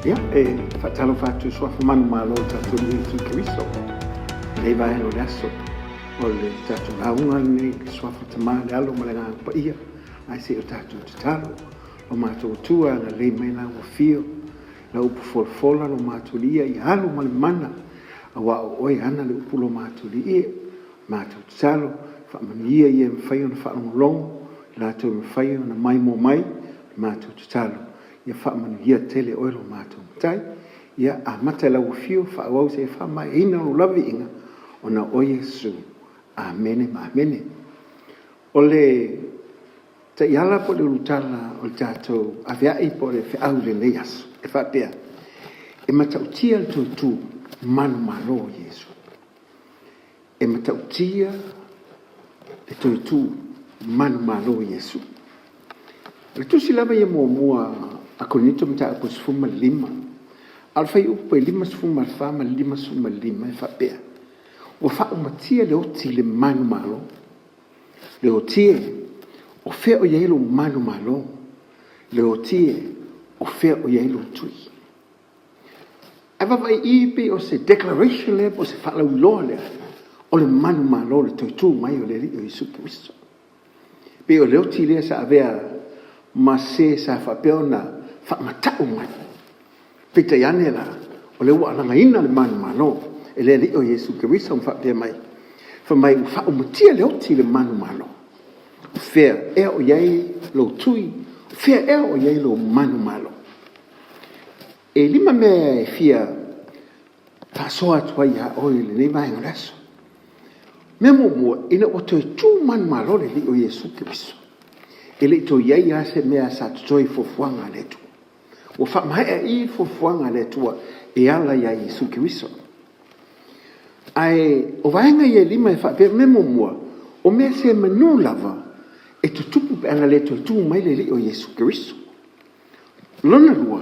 Ia, e faatalofa atu i suafa manumalo o le tatou Alii Iesu Keriso. Lenei vaega o le aso, o le tatou lauga lenei i le suafa Tama, le Alo ma le Agaga Paia, ae se i o tatou tatalo. Lo matou Atua, agalelei mai lau afio, lau upu folafola, lo matou Alii ia, ia alu ma le mana, aua o oe e ana le upu lo matou Alii e. Matou tatalo, faamanuia ia e mafai ona faalogologo, i latou e mafai ona maimoa mai, matou tatalo, ia faamanuia tele oe lo matou Matai. Ia amata i lau afio, faaauau seia faamaeaina lou laviiga, ona o oe Iesu. Amene ma amene. O le taiala po o le ulutala o le tatou aveai po o le feau i lenei aso, e faapea, e matautia le toe tu manumalo o Iesu. E matautia le toe tu manumalo o Iesu. O le tusi lava ia muamua a Korinito mataupu e 15, a o le fuaiupu e 54 ma le 55 e faapea, ua faaumatia le oti i le manumalo. Le oti e, o fea o i ai lou manumalo? Le oti e, o fea o i ai lou tui? Ae vaavaai i i pei o se declaration lea po o se faalauiloa lea o le manumalo o le toe tu mai o le Alii o Iesu Keriso. Pei o le oti lea sa avea ma se sa faapea ona faamata'u mai. Peitai ane la, o lea ua alagaina le manumalo e le Alii o Iesu Keriso ma faapea mai, fai mai ua faaumatia le oti i le manumalo. O fea ea o i ai lou tui? O fea ea o i ai lou manumalo? E lima mea e fia faasoa atu ai iā oe i lenei vaega o le aso. Mea muamua, ina ua toe tu manumalo le Alii o Iesu Keriso, e le i toe i ai lava se mea sa totoe i fuafuaga a le Atua. Ua faamaea i fuafuaga a le Atua e ala iā Iesu Keriso. Ae o vaega ia e lima e faapea, mea muamua, o mea semeamanu lava e tutupu pe ana le toe tu mai le Alii o Iesu Keriso. Lona lua,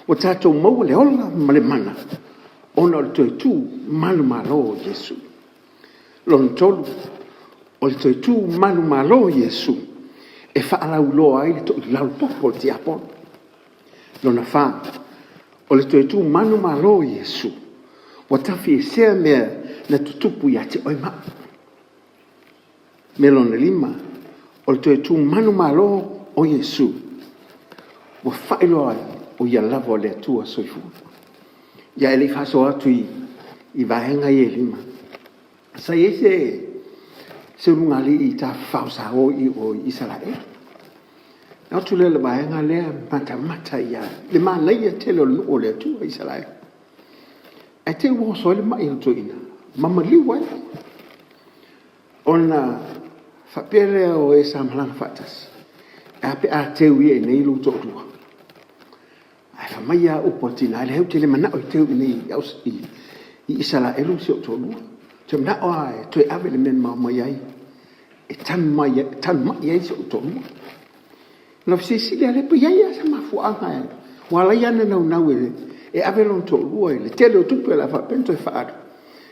ua tatou maua le ola ma le mana ona o le toe tu manumalo o Iesu. Lona tolu, o le toe tu manumalo o Iesu e faalauiloa ai le toilalo popo o le tiapolo. Lona fa, o le toe tu manumalo o Iesu ua tafiesea mea na tutupu ia te oe ma au. Mea lona lima, o le toe tu manumalo o Iesu, ua faailoa ai o ia lava o le Atua soifua. Ia e le i faasoa atu i vaega ia e lima, sa i ai se ulugalii i tafafao sa o i o i Isaraelu. Na o atu lea i le vaega lea matamata i le manaia tele o le nuu o le Atua i Isaraelu. Ae te i ua oso ai le mai o le toeaina ma maliu ai. Ona faapea lea o e sa malaga faatasi, e a pe a teu ia i inei lou toalua? Ae fai mai lava upu a le tina, leai ou te le manao e teu i inei i Isaraelu si ou toalua. Ou te manao lava e toe ave i le mea na ma omai ai, e tanu mai ai si ou toalua. Ona fesilisili lava lea, pe i ai lava se mafuaaga ua ala ai ona naunau e ave lona toalua i le tele o tupe o le a faapea ona toe faaalu,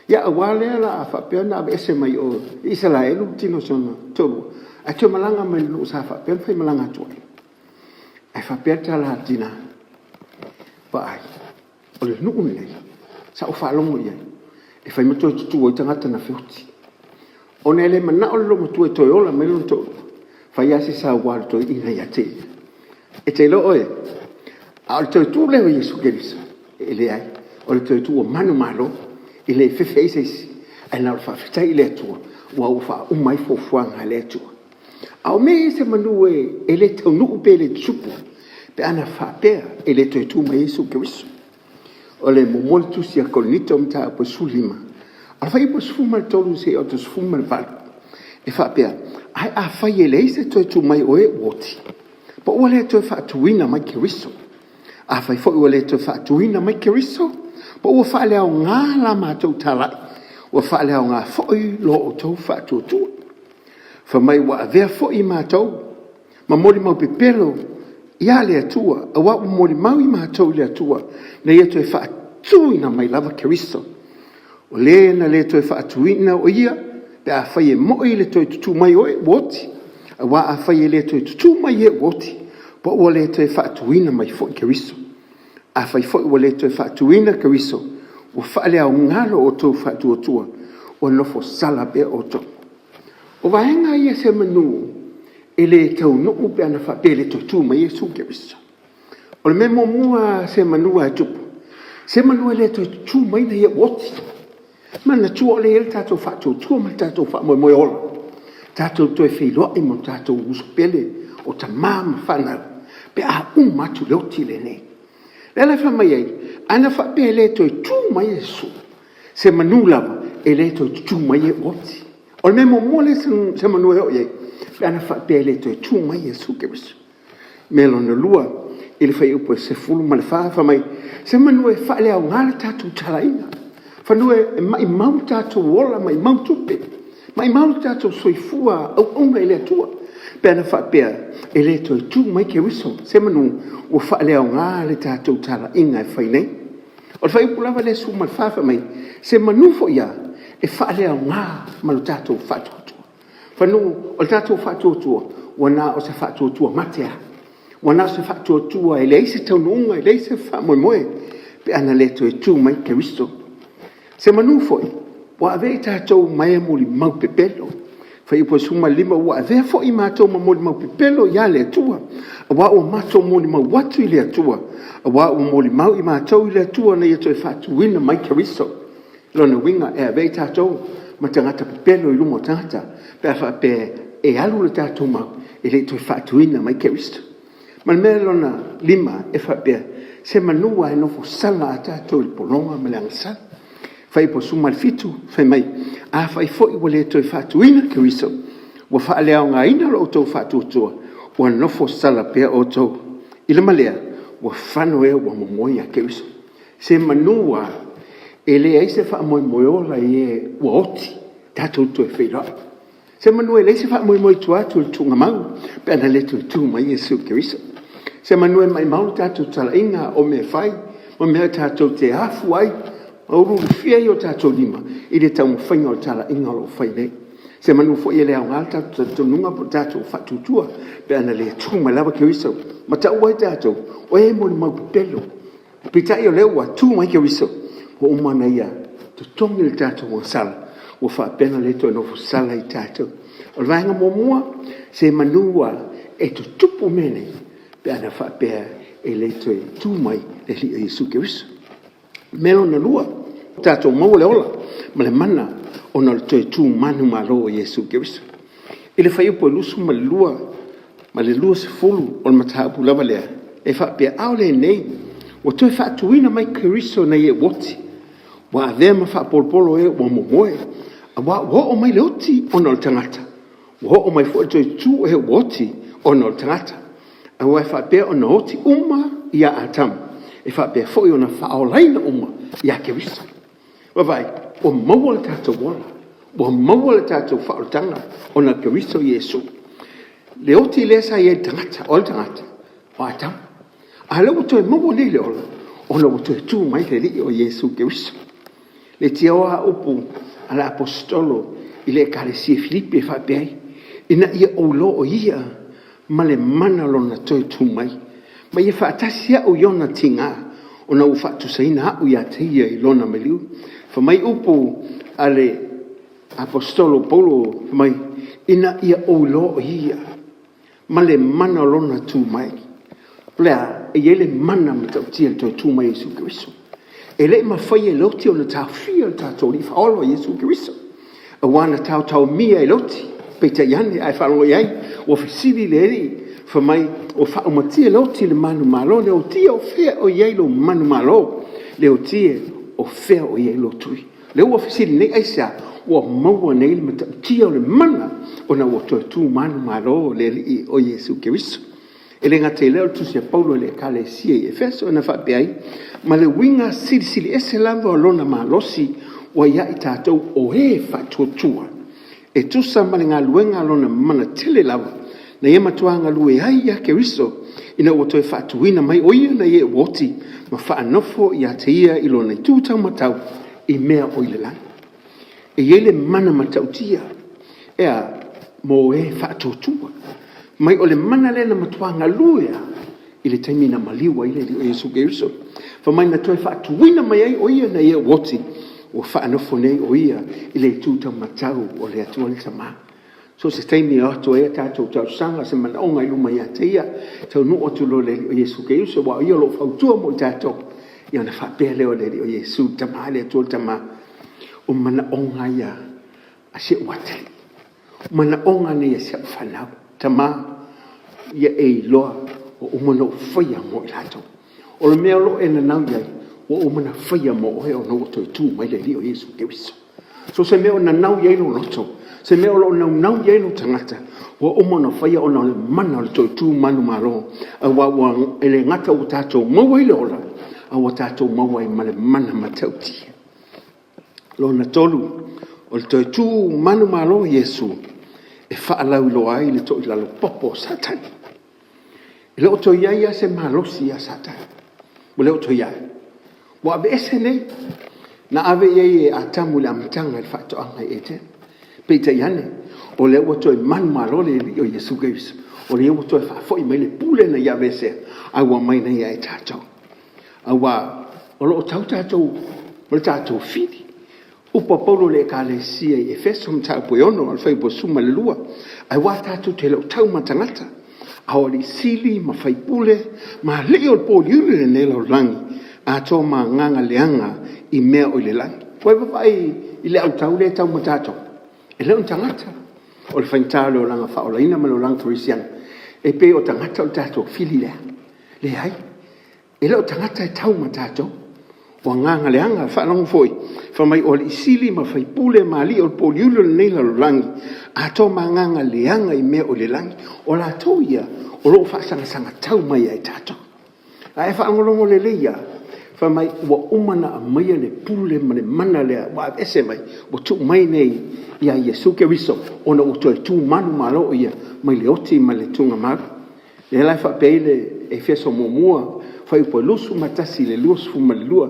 ia aua lea o le a faapea ona aveese mai o i Isaraelu le tino o si ona toalua, ae toe malaga mai i le nuu sa faapea ona faimalaga atu ai. Ae faapea le tala a le tina, vaai, O le nuu lenei, sa ou faalogo i ai, e fai ma toe tutu ai tagata na feoti. Ona e le manao le loomatua e toe ola mai lona toalua, fai lava se saua a le toeaina ia te ia. E te iloa oe, a o le toe tu lea o Iesu Keriso, e leai, o le toe tu ua manumalo, e le fefe ai se isi, ae na o le faafetai i le Atua, aua ua faauma ai fuafuaga a le Atua. A o mea ia semeamanu e le taunuu pe le tutupu pe ana faapea e le toe tu mai Iesu Keriso. O le muamua le tusi a Korinito mataupu e 15, a o le fuaiupu e 13 seia oo atu i le 18, e faapea, Ae afai e leai se toe tu mai o e ua oti, po ua le toe faatuina mai Keriso. Afai foi ua le toe faatuina mai Keriso, po ua faaleaoga la matou talai, ua faaleaoga foi lo outou faatuatua. Fai mai ua avea foi matou ma molimau pepelo ia le Atua, aua ua molimau i matou i le Atua, na ia toe faatuina mai lava Keriso. O le na le toe faatuina o ia, pe afai e moi le toe tutū mai o e ua oti, aua afai e le toe tutū mai e ua oti, po ua le toe faatuina mai foi Keriso. Afai foi ua le toe faatuina Keriso, ua faaleaoga lo outou faatuatua, ua nofo sala pea outou. O vaega ia semanu e le taunuu pe ana faapea e le toe tu mai Iesu Keriso. O le mea muamua semanu lava e tupu, semanu e le toe tu mai na ia ua oti. Manatua o lea e i ai le tatou faatuatua ma le tatou faamoemoe ola, tatou toe feiloai ma tatou uso pele o tama ma fanau pe a uma atu le oti lenei. O lea la e fai mai ai, ana faapea e le toe tu mai Iesu, semanu lava e le toe tutu mai e ua oti. O le mea muamua lea semanu e oo i ai, pe ana faapea e le toe tu mai Iesu Keriso. Mea lona lua, i le fuaiupu 14 fai mai, semanu e faaleaoga le tatou talaiga, semeamanu e maumau lo tatou ola, maumau tupe, maumau lo tatou soifua auauna i le Atua, pe ana faapea e le toe tu mai Keriso, semanu ua faaleaoga le tatou talaiga e fai nei. O le fuaiupu lava lea 14 fai mai, semanu foi lava e faaleaoga ma lo tatou faatuatua. Semeamanu o le tatou faatuatua, ua na o se faatuatua mate lava, ua na o se faatuatua e leai se taunuuga, e leai se faamoemoe pe ana le toe tu mai Keriso. Semanu foi ua avea i tatou ma e molimau pepelo. Fuaiupu 15, ua avea foi matou ma molimau pepelo ia le Atua, aua ua matou molimau atu i le Atua, aua ua molimau i matou i le Atua na ia toe faatuina mai Keriso. O lona uiga e avea i tatou ma tagata pepelo i luma o tagata pe a faapea e alu le tatou mau e le i toe faatuina mai Keriso. Ma le mea lona lima e faapea, semanu lava e nofo sala lava tatou i le pologa ma le agasala. Fuaiupu 17 fai mai, afai foi ua le toe faatuina Keriso, ua faaleaogaina lo outou faatuatua, ua nofo sala pea outou. I le ma lea, ua fano ea ua momoe ia Keriso. Semanu lava e leai se faamoemoe ola i e ua oti tatou toe feiloai. Semanu e leai se faamoemoe i tua atu o le tuugamau pe ana le toe tu mai Iesu Keriso. Semanu e maumau le tatou talaiga o mea e fai ma mea tatou te afu ai ma uluulufia ai o tatou lima i le taumafaiga o le talaiga o lo o fai nei. Semanu foi e le aoga le tatou talitonuga po o le tatou faatuatua pe ana le tu mai lava Keriso ma tau ai tatou o e molimau pepelo. Peitai o lea ua tu mai Keriso, ua uma ona Ia totogi le tatou agasala, ua faapea ona le toe nofo sala i tatou. O le vaega muamua, semanu lava e tutupu mea nei pe ana faapea e le toe tu mai le Alii o Iesu Keriso. O le mea lona lua, tatou maua le ola ma le mana ona o le toe tu manumalo o Iesu Keriso. I le fuaiupu 22 ma le 20 o le mataupu lava lea, e faapea, a o lenei, ua toe faatuina mai Keriso nai e ua oti, ua avea ma faapolopolo e ua momoe, aua ua oo mai le oti ona o le tagata, ua oo mai foi le toe tutu o e ua oti ona o le tagata. Aua e faapea ona oti uma ia Atamu, e faapea foi ona faaolaina uma ia Keriso. Vaavaai, ua maua le tatou ola, ua maua le tatou faaolataga ona o Keriso Iesu. Le oti lea sa i ai i le tagata, o ai le tagata? O Atamu. A o lea ua toe maua nei le ola, ona ua toe tu mai le Alii o Iesu Keriso. Le tioa upu a le Aposetolo i le Ekalesia i Filipi e faapea ai, ina ia ou iloa o Ia ma le mana o Lona toe tu mai, ma ia faatasi au i ona tiga, ona ua faatusaina au ia te Ia i Lona maliu. Fai mai upu a le Aposetolo Paulo, fai mai, ina ia ou iloa o Ia ma le mana o Lona tu mai. O le a? E i ai le mana matautia i le toe tu mai o Iesu Keriso. E le i mafai e le oti ona taofia le tatou Alii Faaola o Iesu Keriso, aua na taotaomia e le oti, peitai ane, a e faalogo i ai, ua fesili le Alii, fai mai, ua faaumatia e le oti le manumalo, le oti e, o fea o i ai lou manumalo? Le oti e, o fea o i ai lou tui? Lea ua fesili nei, aisea? Ua maua nei le matautia o le mana ona ua toe tu manumalo le Alii o Iesu Keriso. E le gata i lea o le tusi a Paulo i le Ekalesia i Efeso na faapea ai, ma le uiga silisili ese lava o lona malosi ua ia i tatou o e faatuatua, e tusa ma le galuega a lona mana tele lava, na ia matua galue ai ia Keriso, ina ua toe faatuina mai o ia na ia ua oti ma faanofo ia te ia i lona itu taumatau i mea o i le lagi. E i ai le mana matautia, e a, mo e faatuatua. Mai o le mana lea na matua galue lava. i le taimi na maliu ai le Alii o Iesu Keriso. Fai mai na toe faatuina mai ai o Ia ina ia ua oti, ua faanofo nei o Ia i le itu taumatau o le Atua le Tama. So o se taimi e o atu ai a tatou talosaga, se manaoga i luma ia te Ia, taunuu atu loa i le Alii o Iesu Keriso, aua o Ia o lo o fautua mo i tatou, ia ona faapea lea o le Alii o Iesu le Tama, le Atua le Tama, o manaoga ia a si ou atalii, o manaoga nei a si au fanau. Tama, ia e iloa ua uma ona ou faia mo i latou. O le mea o lo o e nanau i ai, ua uma ona faia mo oe ona ua toe tu mai le Alii o Iesu Keriso. So o se mea o nanau i ai lou loto, se mea o lo o naunau i ai lou tagata, ua uma ona faia ona o le mana o le toe tu manumalo, aua ua e le gata ua tatou maua ai le ola, a ua tatou maua ai ma le mana matautia. Lona tolu, o le toe tu manumalo o Iesu e faalauiloa ai le toilalo popo o Satani. E le o toe i ai lava se malosi ia Satani, ua le o toe i ai. Ua aveese nei, na ave i ai e Atamu i le amataga i le faatoaga i Etene. Peitai ane, o lea ua toe manumalo le Alii o Iesu Keriso, o lea ua toe faafoi mai le pule na ia aveesea, a ua aumai nei ia i tatou. Aua o lo o tau tatou ma le tatou fili. Upu a Paulo i le Ekalesia i Efeso mataupu e 6 i le fuaiupu e 12, aua tatou te le o tau ma tagata, a o alii sili ma faipule ma alii o le pōliuli o lenei lalolagi, atoa ma agaga leaga i mea o i le lagi. Ua e vaavaai i le autao lea e tau ma tatou? E le o ni tagata. O le faigata o le olaga faaolaina ma le olaga kerisiano, e pei o tagata o le tatou fili lea. Leai, e le o tagata e tau ma tatou, o agaga leaga. Faalogo foi, fai mai o alii sili ma faipule ma alii o le pōliuli o lenei lalolagi, atoa ma agaga leaga i mea o i le lagi. O latou ia o lo o faasagasagataua tau mai ia i tatou. A e faalogologo lelei lava, fai mai ua uma ona aumaia le pule ma le mana lea ua aveese mai, ua tuu mai nei ia Iesu Keriso, ona ua toe tu manumalo o Ia mai le oti ma le tuugamau. Lea la e faapea ai le Efeso 1 fuaiupu e 21 i le 22,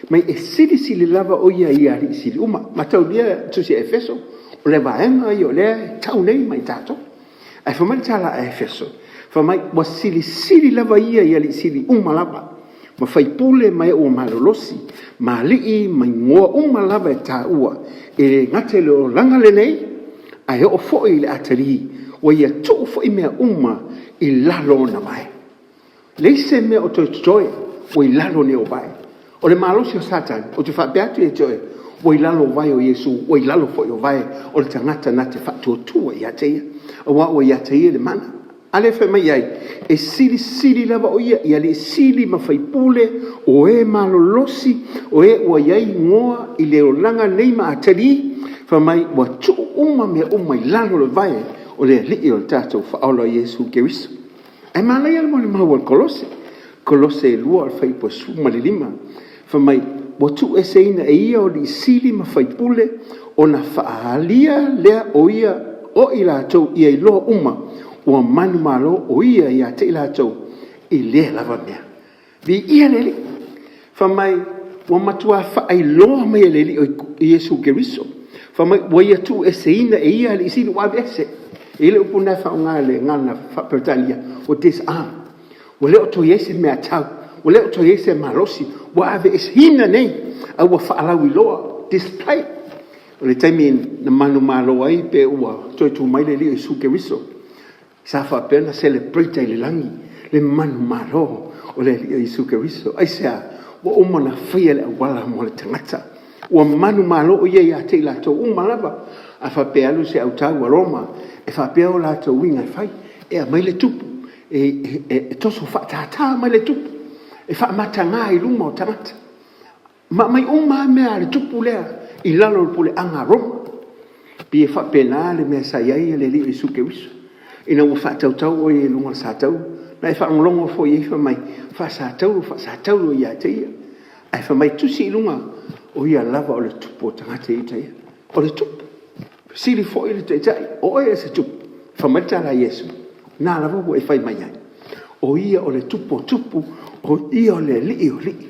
mai e silisili lava o ia i alii sili uma. Mataulia tusi a Efeso, o le vaega ia o lea e tau nei ma i tatou. Ae fai mai le tala a Efeso, fai mai ua silisili lava ia i alii sili uma lava, ma faipule ma e ua malolosi, ma alii ma igoa uma lava e taua, e le gata i le olaga lenei, ae oo foi i le atalii, ua ia tuu foi mea uma i lalo o ona vae. Leai se mea o toe totoe, ua i lalo nei o vae. O le malosi o Satani, ou te faapea atu ia te oe, ua i lalo o vae o Iesu, ua i lalo foi o vae o le tagata na te faatuatua ia te ia, aua ua ia te ia le mana. A lea e fai mai ai, e silisili lava o ia i alii sili ma faipule, o e malolosi, o e ua i ai igoa i le olaga nei ma atalii, fai mai ua tuu uma mea uma i lalo o le vae o le Alii o le tatou Faaola o Iesu Keriso. Ae manaia le molimau a le Kolose, Kolose 2 o le fuaiupu e 15, fai mai, ua tuueseina e ia o alii sili ma faipule, ona faaalia lea o ia o i latou ia iloa uma ua manumalo o ia ia te i latou i lea lava mea. Viia le Alii! Fai mai, ua matua faailoa mai e le Alii o Iesu Keriso, fai mai, ua ia tuueseina e ia alii sili, ua aveese. E i ai le upu lena e faaaoga e le gagana faa-Peretania, ua disarm. Ua le o toe i ai se meatau, ua le o toe i ai se malosi, ua aveeseina nei, a ua faalauiloa, display. O le taimi na manumalo ai pe ua toe tu mai le Alii o Iesu Keriso, sa faapea ona celebrate ai i le lagi le manumalo o le Alii o Iesu Keriso. Aisea? Ua uma ona faia le auala mo le tagata. Ua manumalo o ia ia te i latou uma lava. A faapea e alu se autau a Roma, e faapea o latou uiga e fai, e aumai le tupu, e toso faatātā mai le tupu, e faamataga i luma o tagata. Ma aumai uma lava mea a le tupu lea i lalo o le puleaga a Roma. E pei e faapena le mea sa i ai le Alii o Iesu Keriso. Ina ua faatautau o ia i luga o le satauro, na e faalogologo foi i ai fai mai, faasatauro, faasatauro ia te ia. Ae fai mai tusi i luga, o ia lava o le tupu o tagata Iutaia. O le tupu. Fesili foi le taitai, o oe e se tupu? Fai mai le tala a Iesu, na lava ua e fai mai ai. O ia o le tupu o tupu, o ia o le alii o alii.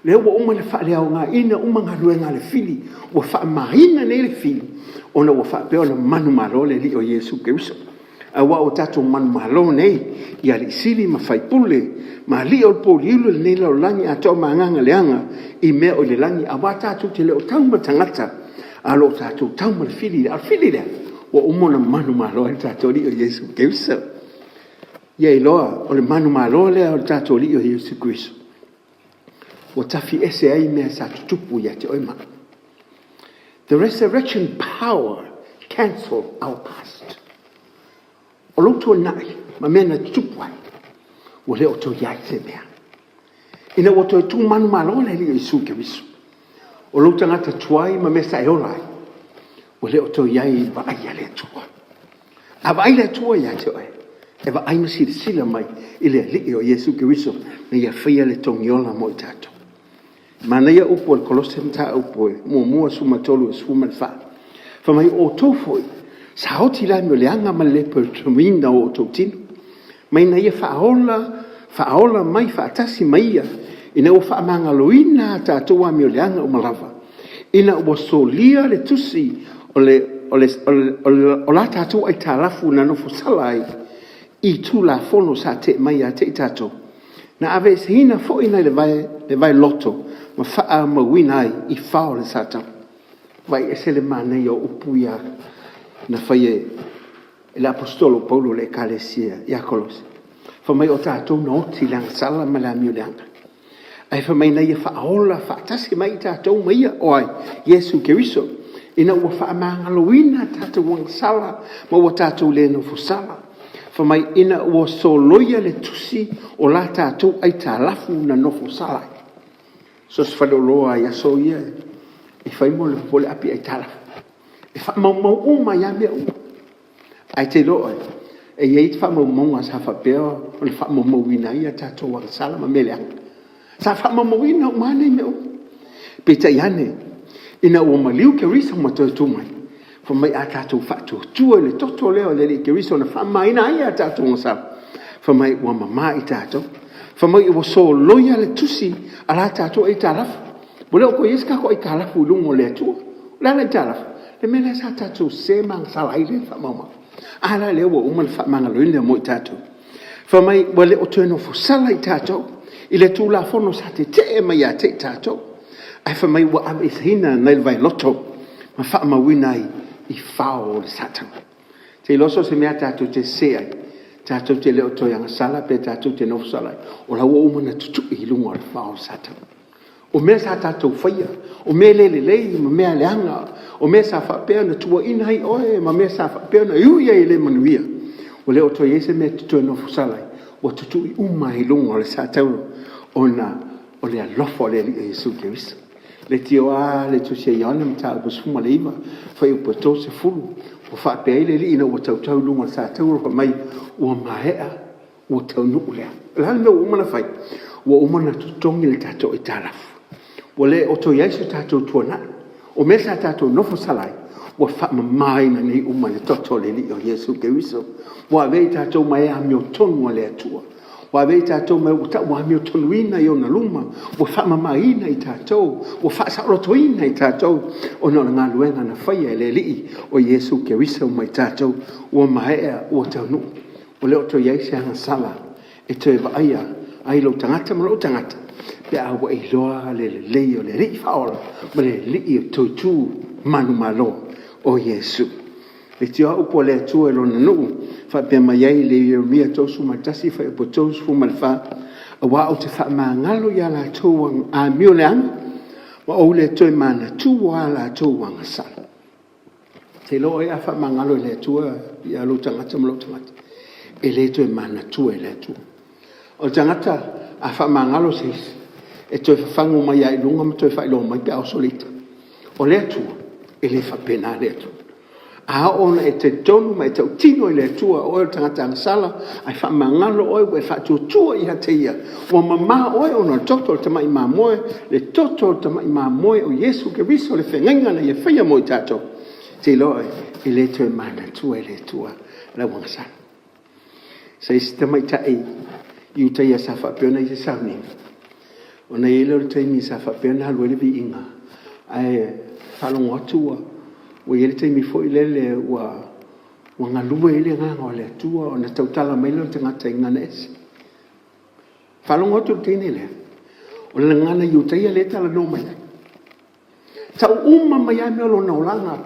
Lea ua uma ona faaleaogaina uma galuega a le fili, ua faamaina nei le fili, ona ua faapea ona manumalo le Alii o Iesu Keriso. Auā ua tatou manumalo nei i alii sili ma faipule ma alii o le pouliuli o lenei lalolagi atoa ma agaga leaga i mea o i le lagi, auā tatou te le o tau ma tagata, a o lo o tatou tau ma le fili lea. A o le fili lea, ua uma ona manumalo ai lo tatou Alii o Iesu Keriso. Ia iloa, o le manumalo lea o le tatou Alii o Iesu Keriso, ua tafi ese ai mea sa tutupu ia te oe ma au. The resurrection power cancel our past. O lou tuanai ma mea na tutupu ai, ua le o toe i ai se mea. Ina ua toe tu manumalo le Alii o Iesu Keriso, o lou tagata tuai ma mea sa e ola ai, ua le o toe i ai i le vaai a le Atua. A vaai le Atua ia te oe, e vaai ma silasila mai i le Alii o Iesu Keriso na ia faia le togiola mo i tatou. Manaia upu o le Kolose Mataupu 1:3, 14. Fai mai, o outou foi, sa oti i le amioleaga ma le le pulepuleina o outou tino, ma ina ia faaola, faaola mai faatasi ma ia, ina ua faamagaloina a tatou amioleaga uma lava, ina ua solia le tusi o la tatou aitalafu na nofosala ai i Tulafono sa tetee mai ia te i tatou, na aveeseina foi nai le vaeloto ma faamauina ai i fao o le Satani. Vaai ese le manaia o upu ia na fai e le Aposetolo o Paulo i le ekalesia ia Kolose. Fai mai o tatou na oti i le agasala ma le amio leaga. Ae fai mai na ia faaola faatasi mai i tatou ma ia, o ai? Iesu Keriso, ina ua faamagaloina tatou agasala ma ua tatou le nofosala. Fai mai ina ua soloia le tusi o la tatou aitalafu na nofosala ai. So o se faleoloa lava i aso ia e fai mo le api aitalafu. E faamaumau uma ai lava mea uma. Ae te iloa oe, e i ai faamaumauga sa faapea ona faamaumauina ai a tatou agasala ma mea leaga. Sa faamaumauina uma lava nei mea uma. Peitai ane, ina ua maliu Keriso ma toe tu mai, fai mai a tatou faatuatua i le toto lea o le Alii Keriso na faamamaina ai a tatou agasala, fai mai ua mama i tatou. Fai mai ua soloia le tusi a la tatou aitalafu. Ua le o toe i ai se tatou aitalafu i luma o le Atua. O le a le aitalafu? Le mea lea sa tatou sese ma agasala ai lea e faamaumau. A la lea ua uma ona faamagaloina mo i tatou. Fai mai ua le o toe nofosala i tatou i le Tulafono sa tetee mai ia te i tatou, ae fai mai ua aveeseina nai le vaeloto ma faamauina ai i fao o le Satani. Te iloa so o se mea tatou te sese ai, tatou te le o toe agasala pe tatou te nofosala ai, o la ua uma ona tutui i luga o le fao o le Satani. O mea sa tatou faia, o mea le lelei ma mea leaga, o mea sa faapea ona tuuaina ai oe ma mea sa faapea ona e ui ai e le manuia, ua le o toe i ai se mea e te toe nofosala ai, ua tutui uma i luga o le satauro, ona o le alofa o le Alii o Iesu Keriso. Leitioa lava le Tusi a Ioane Mataupu 19, fuaiupu e 30, ua faapea ai le Alii ina ua tautau i luga o le satauro, fai mai, ua maea, ua taunuu lea. O le a le mea ua uma ona fai? Ua uma ona totogi le tatou aitalafu. Ua le o toe i ai so tatou tuanai. O mea sa tatou nofo sala ai, ua faamamaina nei uma i le toto o le Alii o Iesu Keriso. Ua avea i tatou ma e amiotonu a le Atua. Ua avea i tatou ma e ua tauamiotonuina i ona luma, ua faamamaina i tatou, ua faasaolotoina i tatou, ona o le galuega na faia e le Alii o Iesu Keriso ma i tatou. Ua maea, ua taunuu. Ua le o toe i ai se agasala e toe vaaia ai lou tagata ma lou tagata pe a ua e iloa le lelei o le Alii Faaola ma le Alii o toitu manumalo o Iesu. Leitioa upu a le Atua i lona nuu, faapea mai ai le Ieremia 31 fuaiupu 34, Aua ou te faamagalo i a latou amioleaga, ma ou le toe manatua a latou agasala. Te iloa oe a faamagalo e le Atua ia lou tagata ma lou tagata, e le toe manatua e le Atua. O le tagata a faamagalo se isi, e toe fafagu mai lava i luga ma toe faailoa mai pe a oso le ita. O le Atua, e le faapena le Atua. A oo ina e talitonu ma e tautino i le Atua o oe o le tagata agasala, ae faamagalo oe ua e faatuatua ia te Ia, ua mama oe ona o le toto o le tamai mamoe, le toto o le tamai mamoe o Iesu Keriso, le feagaiga na Ia faia mo i tatou, te iloa oe, e le toe manatua e le Atua lau agasala. Sa i ai si tamaitai Iutaia sa faapea ona i ai se sauniga, ona i ai lea o le taimi sa faapea ona alu ai le viiga, ae faalogo atu ua i ai le taimi foi lele ua Ua galue ai le Agaga o le Atua ona tautala mai lea o le tagata i gagana ese. Faalogo atu le teine lea, o le gagana Iutaia lea e talanoa mai ai. Tau uma mai lava mea o lona olaga,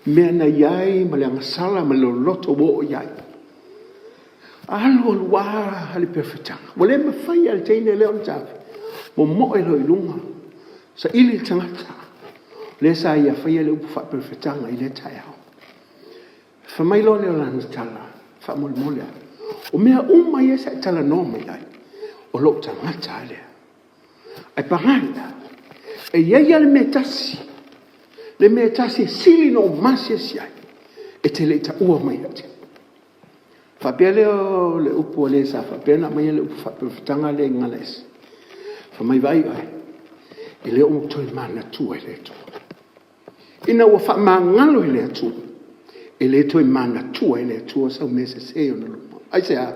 mea na i ai ma le agasala ma le loloto ua oo i ai. Alu alu lava le perofetaga, ua le mafai lava e le teine lea ona taofi, momoe loa i luga, saili le tagata lea sa ia faia le upu faaperofetaga i lea taeao. Fai mai loa lea o lana tala, faamolemole ane, o mea uma ia sa e talanoa mai ai, o lou tagata lava lea. Ae paga lea, e i ai lava le mea e tasi, le mea e tasi e sili ona ou maasiasi ai, e te le i taua mai ia te au. Faapea lea o le upu a le sa faapea ona aumaia le upu faaperofetaga lea i gagana ese, fai mai, vaai oe, e le o ou toe manatua e le Atua. Ina ua faamagalo e le Atua, e le toe manatua e le Atua sau mea sese. Aisea?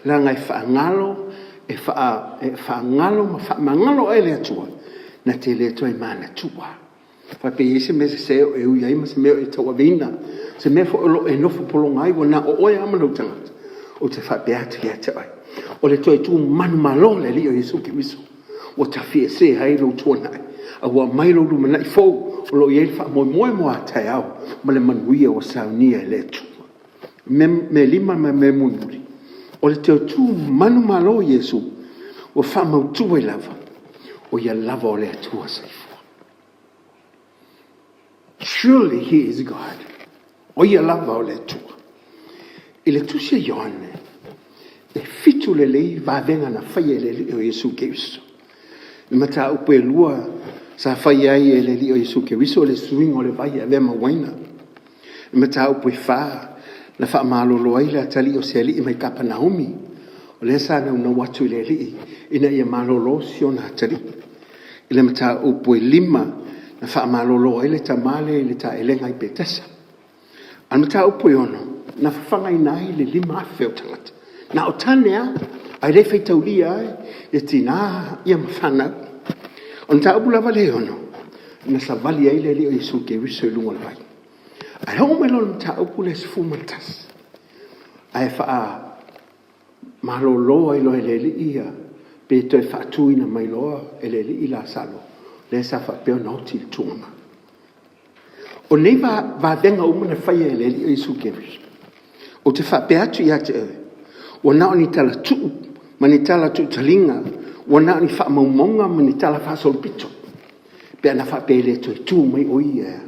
Leaga e faagalo, e faagalo ma faamagalo oe e le Atua, na te le toe manatua. Faapea e i ai se mea sese o e ui ai ma se mea o e tauaveina, se mea foi o lo o e nofo pologa ai ua na o oe lava ma lou tagata, ou te faapea atu ia te oe, o le toe tu manumalo o le Alii o Iesu Keriso ua tafiese ai lou tuanai, a ua aumai lou lumanai fou o lo o i ai le faamoemoe mo a taeao ma le manuia ua saunia e le Atua. Mea lima ma mea mulimuli, o le toe tu manumalo o Iesu, ua faamautu ai lava, o ia lava o le Atua soifua. Surely he is God. O ia lava o le Atua. I le tusi a Ioane, e 7 lelei vavega na faia e le Alii o Iesu Keriso. I mataupu e 2 sa faia ai e le Alii o Iesu Keriso le suiga o le vai e avea ma uaina. I mataupu e 4 na faamalolo ai le atalii o se alii mai Kapanaumi, o lea sa naunau atu i le Alii ina ia malolo si ona atalii. I le mataupu e 5 na faamalolo ai le tama lea i le taelega i Petesa. A o le mataupu e 6, na fafagaina ai le 5,000 o tagata. Na o tane lava, ae le faitaulia ai le tina ma fanau. O le mataupu lava lea e 6, na savali ai le Alii o Iesu Keriso i luga o le vai. Ae oo mai loa i le mataupu lea e 11, ae faamalolo ai loa e le Alii ia, pe toe faatuina mai loa e le Alii Lasalo, lea sa faapea ona oti i le tuuga. O nei vavega uma na faia e le Alii o Iesu Keriso, ou te faapea atu ia te oe, ua na o ni talatuu ma ni tala tuutaliga, ua na o ni faamaumauga ma ni talafaasolopito, pe ana faapea e le toe tu mai o Ia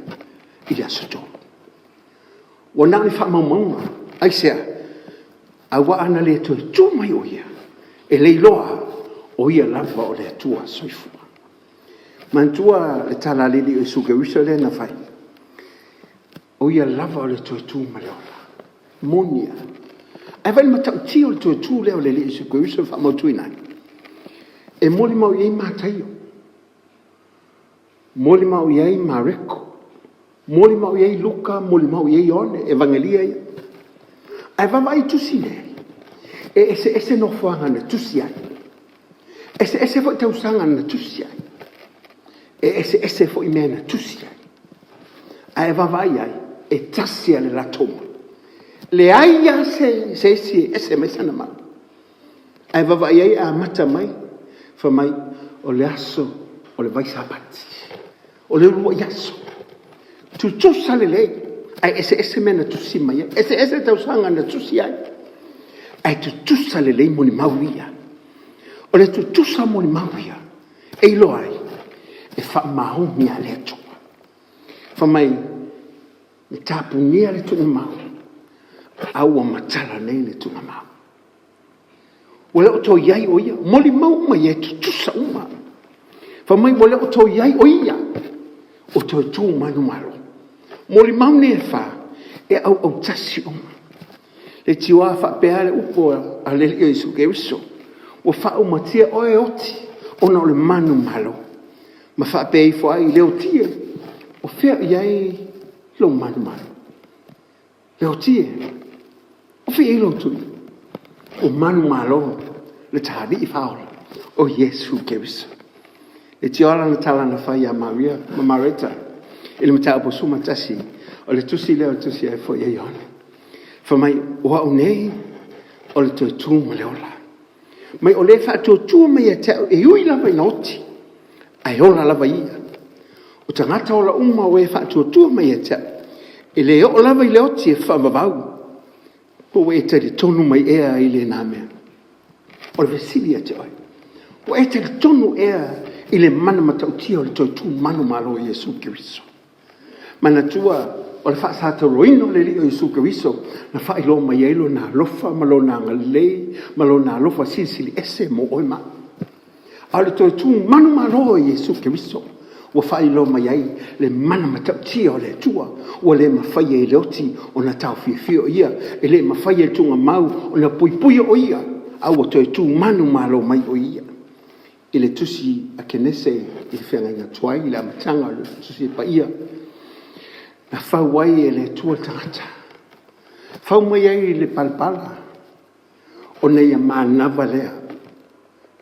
i le aso 3. Ua na o ni faamaumauga. Aisea? Aua ana le toe tu mai o Ia, e le iloa o Ia lava o le Atua soifua. Manatua le tala a le Alii o Iesu Keriso lea na fai, o Ia lava o le toe tu ma le ola. Moni a. Ae vaai i le matautia o le toe tu lea o le Alii Iesu Keriso e faamautuina ai. E molimau i ai Mataio, molimau i ai Mareko, molimau i ai Luka, molimau i ai Ioane, Evagelia ia. Ae vaavaai i tusi nei, e eseese nofoaga na tusi ai, eseese foi tausaga na tusi ai, e eseese foi mea na tusi ai. Ae vaavaai i ai, e tasi lava le latou mau. Leai lava se isi e ese mai sana mau. Ae vaavaai i ai e amata mai, fai mai, o le aso o le vai Sapati, o le uluai aso. Tutusa lelei, ae eseese mea na tusi mai ai, eseese tausaga na tusi ai, ae tutusa lelei molimau ia. O le tutusa molimau ia, e iloa ai, e faamaoni lava le Atua. Fai mai, na tapunia le tuugamau, a ua matala nei le tuugamau. Ua le o toe i ai o ia. Molimau uma ia e tutusa uma. Fai mai ua le o toe i ai o ia, o toe tu manumalo. Molimau nei e fa, e auautasi uma. E tioa faapea le upu a le Alii o Iesu Keriso, ua faaumatia oe e oti ona o le manumalo. Ma faapea ifo ai, Leotie, o fea o i ai lou manumalo? Leotie, o fea o i ai lou tui? O manumalo le Talii faaola o Iesu Keriso. E tio lana tala na fai ia Maria ma Mareta i le mataupu 11 o le tusi lea o le tusi ai foi a Ioane. Fai mai, o au nei o le toe tu ma le ola. Mai o le faatuatua mai ia te au e ui lava ina oti, ae ola lava ia. O tagata ola uma o e faatuatua mai ia te au, e le oo lava i le oti e faavavau. Po ua e talitonu mai ea i lena mea? O le fesili ia te oe, ua e talitonu ea i le mana matautia o le toe tu manumalo o Iesu Keriso? Manatua, o le faasatauaina o le Alii o Iesu Keriso na faailoa mai ai Lona alofa ma Lona agalelei ma Lona alofa silisili ese mo oe ma au. A o le toe tu manumalo o Iesu Keriso ua faailoa mai ai le mana matautia o le Atua, ua le mafai ai e le oti ona taofiofia o Ia, e le mafai e le tuugamau ona puipuia o Ia, a ua toe tu manumalo mai o Ia. I le tusi a Kenese i le feagaiga tuai i le amataga o le tusi paia, na fau ai e le Atua le tagata, fau mai ai i le palapala, ona ia manava lea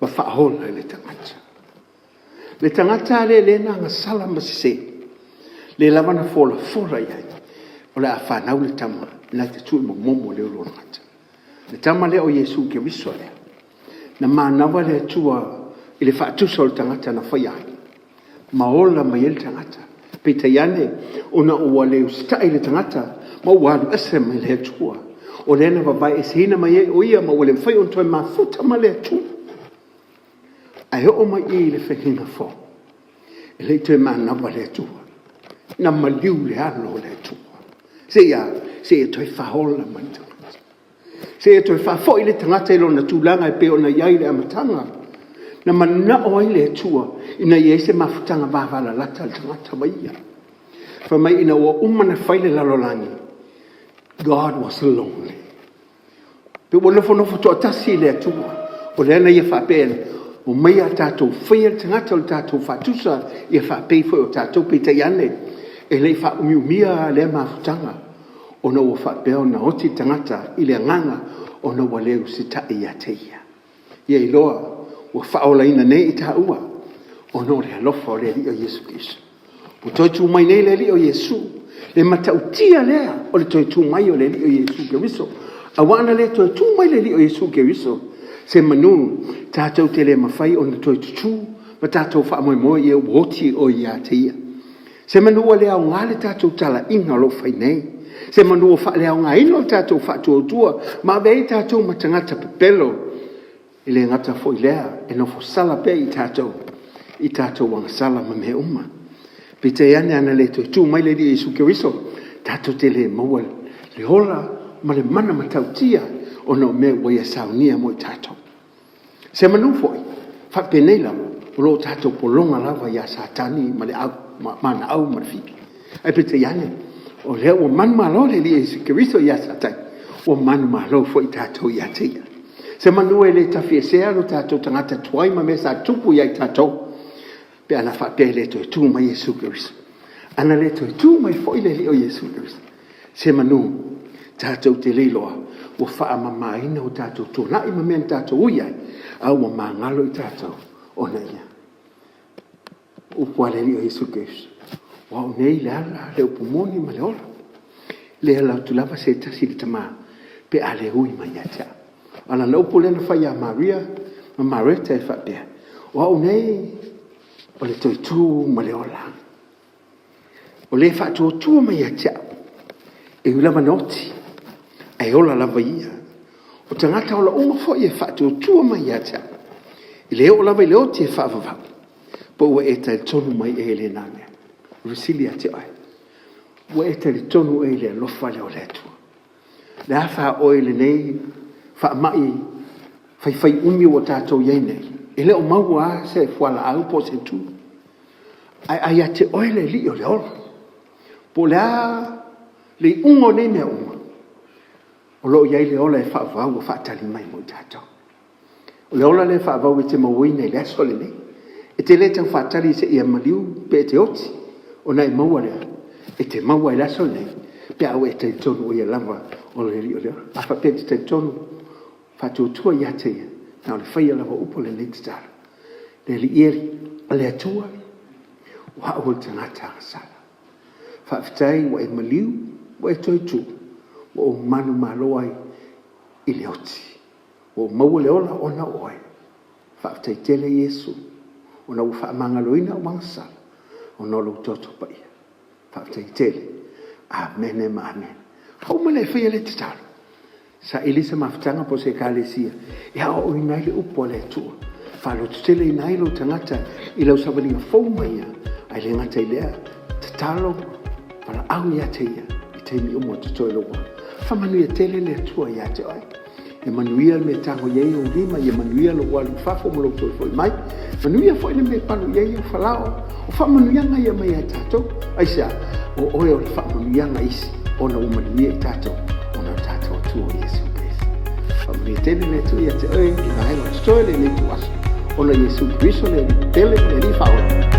ma faaola i le tagata. Le tagata lea lea na agasala ma sese, lea lava na folafola i ai, o le a fanau le tama na te tuu momomo le ulu o le gata. Le tama lea o Iesu Keriso lea. Na manava le Atua i le faatusa o le tagata na faia ai, ma ola mai ai le tagata. Peitai ane, ona ua le usitai le tagata ma ua alu ese mai le Atua, o lea na vavaeeseina mai ai o ia ma ua le mafai ona toe mafuta ma le Atua. Ae oo mai i i le faiga fou, e le i toe manava le Atua, na maliu le alo o le Atua, seia seia toe faaola mai le tagata, seia toe faafoi le tagata i lona tulaga e pei ona i ai i le amataga. Na manao ai le Atua ina ia i ai se mafutaga vavalalata a le tagata ma ia. Fai mai ina ua uma ona fai le lalolagi, God was lonely. Pe ua nofonofo toatasi le Atua, o lea na ia faapea, omaia tatou faia le tagata o le tatou faatusa, ia faapei foi o tatou. Peitai ane, e le i faaumiumia lea mafutaga, ona ua faapea ona oti le tagata i le agaga ona ua le usitai ia te ia. Ia iloa ua faaolaina nei i taua ona o le alofa o le Alii o Iesu Keriso. Ua toe tu mai nei le Alii o Iesu, le matautia lea o le toe tu mai o le Alii o Iesu Keriso. Aua ana le toe tu mai le Alii o Iesu Keriso, se manu tatou te le mafai ona toe tutū ma tatou faamoemoe ia ua oti oe ia te ia. Se manu ua le aoga le tatou talaiga o lo o fai nei. Se manu ua faaleaogaina lo tatou faatuatua ma avea ai tatou ma tagata pepelo. E le gata foi i lea, e nofo sala pea i tatou i tatou agasala ma mea uma. Peitai ane ana le toe tu mai le Alii Iesu Keriso, tatou te le maua le ola ma le mana matautia ona o mea ua ia saunia mo i tatou. Se manu foi, faapenei lava, o lo o tatou pologa lava ia Satani ma le au, ma ana au ma le fili. Ae peitai ane, o lea ua manumalo le Alii Iesu Keriso ia Satani, ua manumalo foi tatou ia te ia. Se manu e le tafiesea lo tatou tagata tuai ma mea sa tupu ia i tatou, pe ana faapea e le toe tu mai Iesu Keriso. Ana le toe tu mai foi le Alii o Iesu Keriso, se manu tatou te le iloa ua faamamaina o tatou tuanai ma mea na tatou ui ai, a ua magalo i tatou ona ia. Upu a le Alii o Iesu Keriso, o au nei le ala, le upu moni ma le ola. Le ala atu lava se tasi i le Tama, pe a le ui mai ia te au. A o lana upu lea na fai ia Maria ma Mareta e faapea, o au nei o le toe tu ma le ola. O le faatuatua mai ia te au, e ui lava na oti, ae ola lava ia. O tagata ola uma foi e faatuatua mai ia te au, e le oo lava i le oti e faavavau, po ua e talitonu mai ea i lena mea. O le fesili ia te oe, ua e talitonu ea i le alofa lea o le Atua? Le a faaoe i lenei faamai faifaiumi ua tatou i ai nei, e le o maua lava se fualaau po o se tui, ae a ia te oe le Alii o le ola, po o le a le iuga o nei mea uma, o lo o i ai le ola e faavavau ua faatali mai mo i tatou. O le ola lea e faavavau e te mauaina i le aso lenei. E te le tau faatali seia maliu pe e te oti, ona e maua lea, e te maua i le aso lenei, pe a ua e talitonu o ia lava o le Alii o le ola. A faapea e te talitonu, faatuatua ia te ia, na o le faia lava o upu o lenei tatalo. Le Alii e, le Atua, o au o le tagata agasala. Faafetai ua e maliu, ua e toe tu. Ua ou manumalo ai i le oti. Ua ou maua le ola ona o oe. Faafetai tele Iesu ona ua faamagaloina ou agasala ona o lou toto paia. Faafetai tele. Amene ma amene. Faauma le faia le tatalo. Saili se mafutaga po o se ekalesia e aoaoina ai le upu a le Atua. Faalototeleina ai lou tagata i lau savaliga fou ma ia, ae le gata i lea, tatalo, valaau ia te ia i taimi uma o totoe lou ola. Faamanuia tele le Atua ia te oe. Ia manuia le mea e tago i ai ou lima, ia manuia lou alu i fafo ma lou toe foi mai. Manuia foi le mea e palu i ai ou falao. O faamanuiaga ia mai ia tatou. Aisea? O oe o le faamanuiaga isi ona ua manuia i tatou ona o tatou Atua o Iesu Keriso. Faamanuia tele le Atua ia te oe i vaega o totoe lenei ituaso ona o Iesu Keriso le Alii pele ma le Alii faaola.